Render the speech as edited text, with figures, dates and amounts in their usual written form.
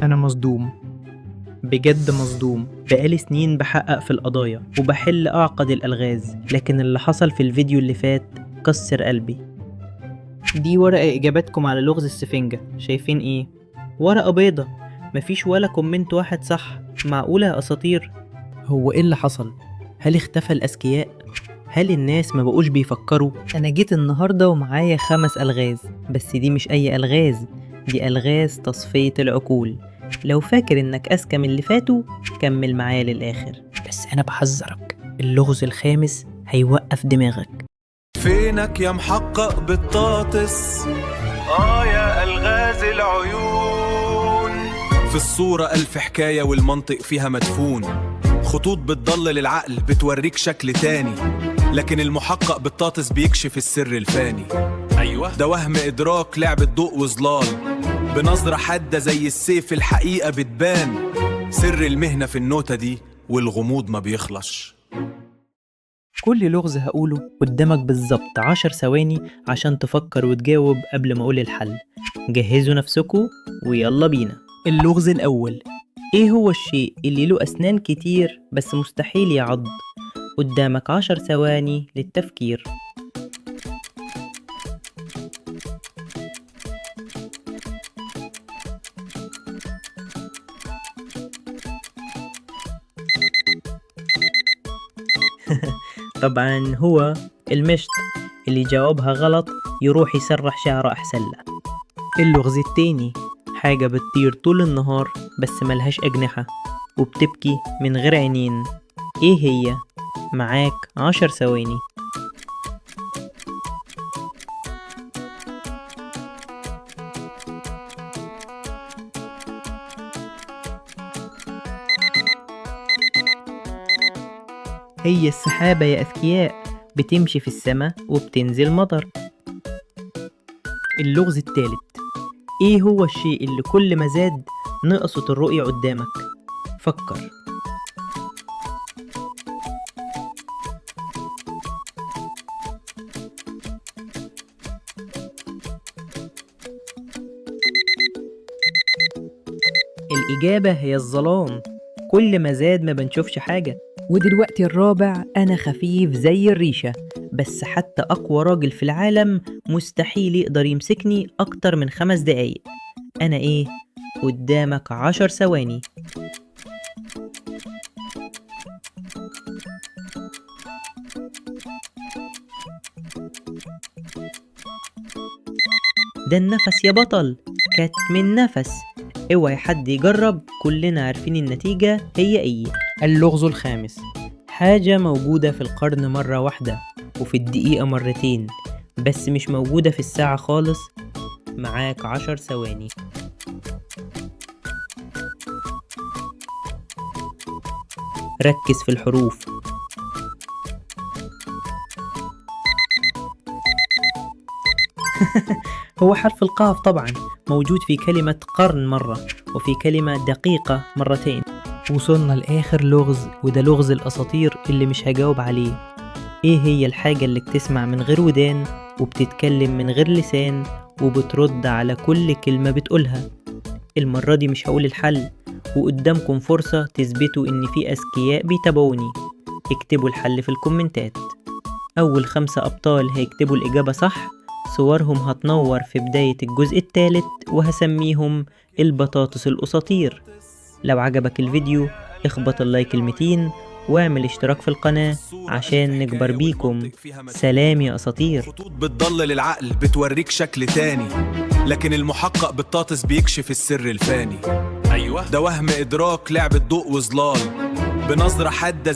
أنا مصدوم، بجد مصدوم. بقالي سنين بحقق في القضايا وبحل أعقد الألغاز، لكن اللي حصل في الفيديو اللي فات كسر قلبي. دي ورقة إجاباتكم على لغز السفنجة. شايفين إيه؟ ورقة بيضة، مفيش ولا comment واحد صح. معقولة يا أساطير؟ هو إيه اللي حصل؟ هل اختفى الأذكياء؟ هل الناس ما بقوش بيفكروا؟ أنا جيت النهاردة ومعايا 5 ألغاز، بس دي مش أي ألغاز، دي ألغاز تصفية العقول. لو فاكر إنك أذكى من اللي فاتوا كمل معايا للآخر، بس أنا بحذرك، اللغز الخامس هيوقف دماغك. فينك يا محقق بطاطس؟ يا ألغاز العيون. في الصورة ألف حكاية والمنطق فيها مدفون، خطوط بتضلل العقل بتوريك شكل تاني، لكن المحقق بطاطس بيكشف السر الفاني. أيوة، ده وهم إدراك، لعبة ضوء وظلال، بنظرة حادة زي السيف الحقيقة بتبان. سر المهنة في النوتة دي، والغموض ما بيخلصش. كل لغز هقوله قدامك بالظبط 10 ثواني عشان تفكر وتجاوب قبل ما أقول الحل. جهزوا نفسكوا ويلا بينا. اللغز الأول، إيه هو الشيء اللي له أسنان كتير بس مستحيل يعض؟ قدامك 10 ثواني للتفكير. طبعا هو المشط. اللي جاوبها غلط يروح يسرح شعره أحسن له. اللغز التاني، حاجة بتطير طول النهار بس ملهاش أجنحة وبتبكي من غير عينين، إيه هي؟ معاك 10 ثواني. هي السحابة يا أذكياء، بتمشي في السماء وبتنزل مطر. اللغز الثالث، إيه هو الشيء اللي كل ما زاد نقصت الرؤية قدامك؟ فكر. الإجابة هي الظلام، كل ما زاد ما بنشوفش حاجة. ودلوقتي الرابع، أنا خفيف زي الريشة، بس حتى أقوى راجل في العالم مستحيل يقدر يمسكني أكتر من 5 دقايق. أنا إيه؟ قدامك 10 ثواني. ده النفس يا بطل، كتم النفس. اوعي حد يجرب، كلنا عارفين النتيجة هي ايه. اللغز الخامس، حاجة موجودة في القرن مرة واحدة وفي الدقيقة مرتين، بس مش موجودة في الساعة خالص. معاك 10 ثواني. ركز في الحروف. هو حرف القاف طبعا، موجود في كلمة قرن مرة وفي كلمة دقيقة مرتين. وصلنا لآخر لغز، وده لغز الأساطير اللي مش هجاوب عليه. إيه هي الحاجة اللي بتسمع من غير ودان وبتتكلم من غير لسان وبترد على كل كلمة بتقولها؟ المرة دي مش هقول الحل، وقدامكم فرصة تثبتوا إن في أذكياء بيتابعوني. اكتبوا الحل في الكومنتات. أول 5 أبطال هيكتبوا الإجابة صح، صورهم هتنور في بداية الجزء الثالث، وهسميهم البطاطس الأساطير. لو عجبك الفيديو اخبط اللايك المتين واعمل اشتراك في القناة عشان نكبر بيكم. سلام يا أساطير. خطوط بتضلل العقل بتوريك شكل تاني، لكن المحقق بطاطس بيكشف السر الفاني. أيوة، ده وهم إدراك، لعبة ضوء وظلال، بنظرة حادة.